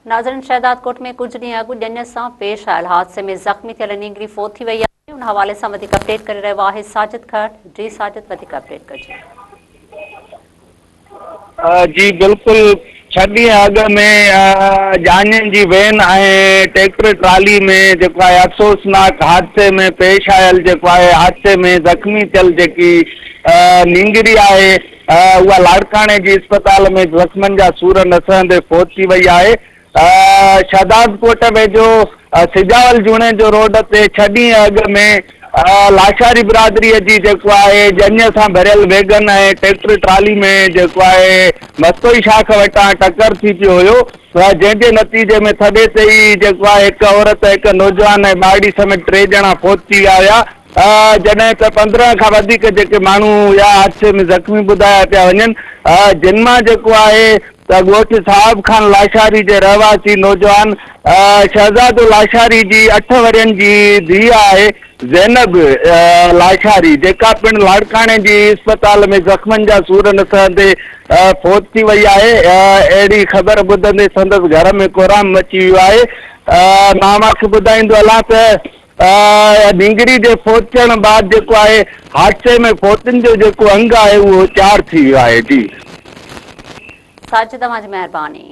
ناظرين شهدادڪوٽ ۾ ڪجهه ڏينهن اڳ ڄڃ سان پيش آيل حادثي ۾ زخمي ٿيل نينگري فوت ٿي وئي آهي ان حوالي سان وڌيڪ اپڊيٽ ڪري رهيو آهي ساجد کهڙ جي ساجد وڌيڪ اپڊيٽ ڪجي. جي بلڪل ڇهه ڏينهن اڳ ۾ ڄاڃين جي وين ۽ ٽيڪٽر ٽرالي ۾ جيڪو آهي افسوسناڪ حادثي ۾ پيش آيل جيڪو آهي حادثي ۾ زخمي ٿيل جيڪي نينگري آهي اها لاڙڪاڻي جي اسپتال ۾ زخمن جا سور نه سهندي فوت ٿي وئي آهي. شهدادڪوٽ ويجهو سجاول جوڻيجو روڊ تي ڇهه ڏينهن اڳ ۾ لاشاري برادري جي جيڪو آهي ڄڃ سان ڀريل ويگن ۽ ٽريڪٽر ٽرالي ۾ جيڪو آهي مستوئي شاخ وٽان ٽڪر ٿي پيو هيو جنهن جي نتيجي ۾ ٿڏي تي ئي جيڪو آهي هڪ عورت هڪ نوجوان ۽ ٻارڙي سميت ٽي ڄڻا فوت ٿي ويا هيا. جڏهن ته 15 کان وڌيڪ جيڪي ماڻهو هيا حادثي ۾ زخمي ٻڌايا پيا وڃن جن مان جيڪو آهي ته ڳوٺ صاحب خان لاشاري جي رهواسي نوجوان شهزادو لاشاري جي اٺ ورهين جي ڌيء آهي زينب لاشاري جيڪا پڻ لاڙڪاڻي جي اسپتال ۾ زخمن جا سور نه سهندي فوت ٿي وئي آهي اهڙي خبر ٻڌندي سندس گهر ۾ ڪهرام مچي ويو آهي مان اوهان کي ٻڌائيندو هلان ته نينگري جي فوت ٿيڻ بعد جيڪو آهي حادثي ۾ فوتين جو جيڪو انگ آهي اهو چار ٿي ويو آهي جي. ساجد اوهان جي مهرباني.